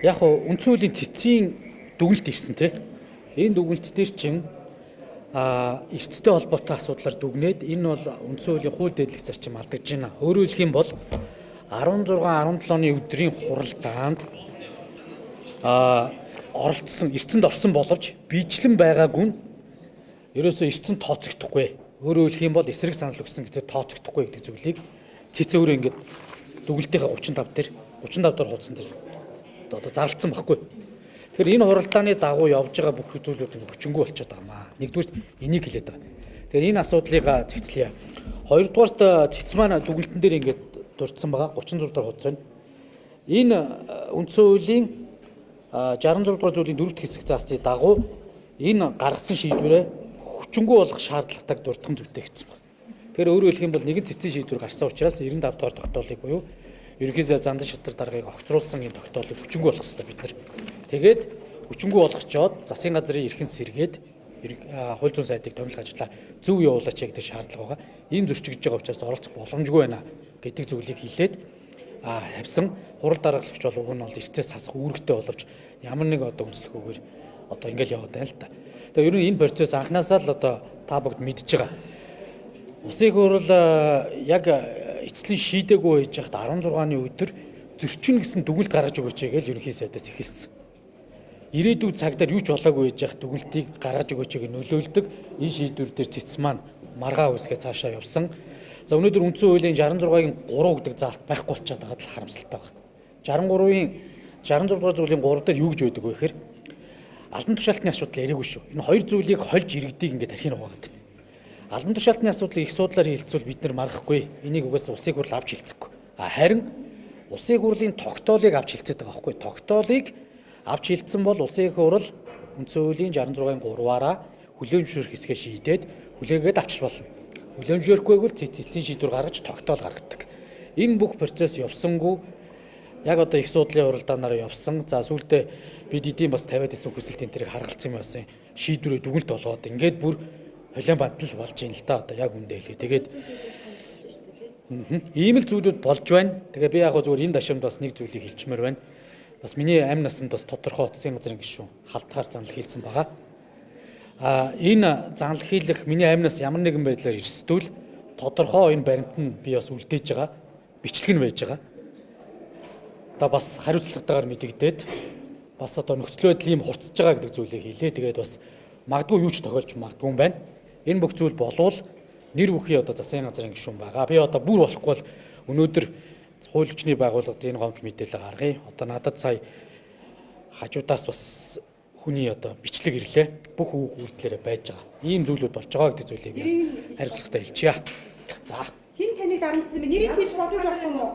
Яг хуу үндсэн хуулийн цэцгийн дүгнэлт ирсэн тий. Энэ дүгнэлт дээр чинь эрсдэлтэй холбоотой асуудлаар дүгнээд энэ бол үндсэн хуулийн хууль дэдлэх зарчим алдагдж байна. Өөрөөр хэлэх юм бол 16 17 оны өдрийн хуралдаанд оролцсон, эрсдэнд орсон боловч биечлэн байгаагүй нь ерөөсөө эрсдэн тооцогдохгүй. Өөрөөр хэлэх юм бол эсрэг санал өгсөн гэдэг тооцогдохгүй гэдэг зүйлийг цэцэн өөрөө ингээд дүгэлтийнхээ 35 дээр 35 дахь хуудсан дээр одоо зарлцсан байхгүй. Тэгэхээр энэ хуралдааны дагуу явж байгаа бүх зүйлүүд нь хүчингү болчиход байгаа маа. Нэгдүгürt энийг хэлээд байгаа. Тэгэхээр энэ асуудлыг цэгцлэе. Хоёрдугаарт цэц маань дүгэлтэн дээр ингээд дурдсан байгаа 36 дахь хуудас байна. Энэ үндсэн хуулийн 66 дугаар зүйлийн дөрөвт хэсэг заасны дагуу энэ гаргасан шийдвэрээ хүчингү болгох шаардлагатайг дурдхан зүйтэй гэсэн байна. Тэгэхээр өөрөөр хэлэх юм бол нэгэн цэцгийн шийдвэр гарсан учраас 95 дугаар тогтоолыг буюу ерөнхий зандан шатар даргаыг огцруулсан энэ тогтоолыг хүчингү болгох хэрэгтэй бид нар. Тэгээд хүчингү болгочоод засгийн газрын эрхэн сэргээд хууль зүйн сайдыг томилох ажлаа зөв явуулаач гэдэг шаардлага байгаа. Энэ зөрчигдөж байгаа учраас оролцох боломжгүй байна гэдэг зүйлийг хэлээд хавсан хурал даргалагч бол уг нь бол эрсдээс хасах үүрэгтэй боловч ямар нэг одоо үндэслэхгүйгээр одоо ингээл яваад байна л та. Тэгээ ер нь энэ процесс анханасаа л одоо та бүгд мэдж байгаа. Улсын их хурл яг эцлийн шийдээгүй байж хахад 16-ны өдөр зөрчин гэсэн дүгнэлт гаргаж өгөөч гэж ерөнхий сайдаас эхэлсэн. Ирээдүйд цаг дээр юу ч болоогүй байж хах дүгнэлтийг гаргаж өгөөч гэж нөлөөлдөг. Энэ шийдвэр дээр цэц маань маргаа үсгээ цаашаа явсан. За өнөөдөр үндсэн хуулийн 66-гийн 3 гэдэг заалт байхгүй болчиход байгаа л харамсалтай байна. 63-ын 66 дугаар зүйлийн 3 дээр юу гэж байдаг вэ гэхээр албан тушаалтны асуудал яриаггүй шүү. Энэ хоёр зүйлийг хольж иргэдийг ингээд тархийг угаагаад байна. Албан тушаалтны асуудлыг их суудлаар хилцвэл бид нар маргахгүй. Энийг угаасаа улсын хурл авч хилцэхгүй. А харин улсын хурлын тогтоолыг авч хилцээд байгаа байхгүй. Тогтоолыг авч хилцсэн бол улсын их хурл үндсэн хуулийн 66-ын 3-аараа хүлээн зөвшөөрөх хэсгээ шийдээд хүлээгээд авчиж болно. Хүлээн зөвшөөрөхгүй бол цэцэн шийдвэр гаргаж тогтоол гаргадаг. Энэ бүх процесс явсангүй яг одоо их суудлын уралдаанаар явсан. За сүүлдээ бид эдийн бас тавиад исэн хүсэлтийн тэрийг харгалцсан юм байсан. Шийдвэрээ дүгнэлт болгоод ингээд бүр холион бантал болж ийн л да одоо яг үндэ хэлээ. Тэгээд ийм л зүйлүүд болж байна. Тэгээ би яг зүгээр энэ дашимд бас нэг зүйлийг хэлчмээр байна. Бас миний амь насанд бас тодорхой утсын газрын гишүүн халтгаар занал хийлсэн байгаа. Энэ занал хийлэх миний амь нас ямар нэгэн байдлаар эрсдвэл тодорхой энэ баримт нь би бас үлдээж байгаа. Бичлэг нь байж байгаа. Одоо бас хариуцлагатайгаар мэдэгдээд бас одоо нөхцөл байдал ийм хурцж байгаа гэдэг зүйлийг хэлээ. Тэгээд бас магадгүй юу ч тохиолж магадгүй юм байна. Энэ бүх зүйл болвол нэр бүхий одоо засгийн газрын гишүүн байгаа. Би одоо бүр болохгүй бол өнөөдөр хууль хүчний байгууллагад энэ гомдол мэдээлэл гаргая. Одоо надад сая хажуудаас бас хүний одоо бичлэг ирлээ. Бүх үг үйлдэлээрээ байж байгаа. Ийм зүйлүүд болж байгаа гэдэг зүйлийг би бас хариуцлагатай хэлчихье. За. Хэн таныг дарамтсан бэ? Нэрийг хэлж боломж олох юм уу?